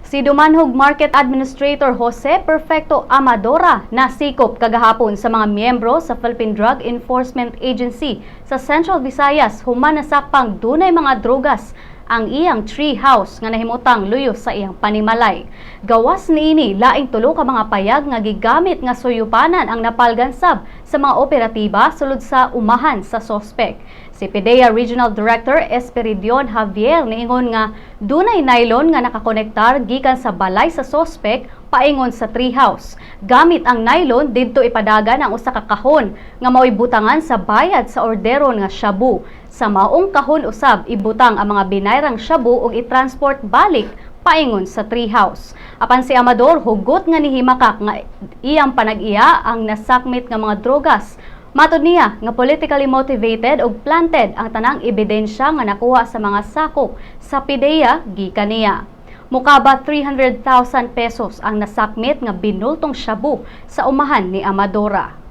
Si Dumanhog Market Administrator Jose Perfecto Amadora nasikop kagahapon sa mga miyembro sa Philippine Drug Enforcement Agency sa Central Visayas human nasakpang dunay mga drogas ang iyang tree house nga nahimutang luyo sa iyang panimalay. Gawas niini, laing tulo ka mga payag nga gigamit nga suyupanan ang napalgan sab sa mga operatiba sulod sa umahan sa sospek. Si PDEA Regional Director Esperidion Javier niingon nga dunay nylon nga nakakonektar gikan sa balay sa sospek paingon sa treehouse. Gamit ang nylon, didto ipadagan ang usa ka kahon nga mao'y butangan sa bayad sa orderon nga shabu. Sa maong kahon usab ibutang ang mga binayrang shabu ug i-transport balik paingon sa treehouse. Apan si Amador, hugot nga nihimakak nga iyang panag-iya ang nasakmit nga mga drogas. Matod niya nga politically motivated ug planted ang tanang ebidensya nga nakuha sa mga sakop sa PDEA gikan niya. Mukaba 300,000 pesos ang nasakmit nga binultong shabu sa umahan ni Amadora.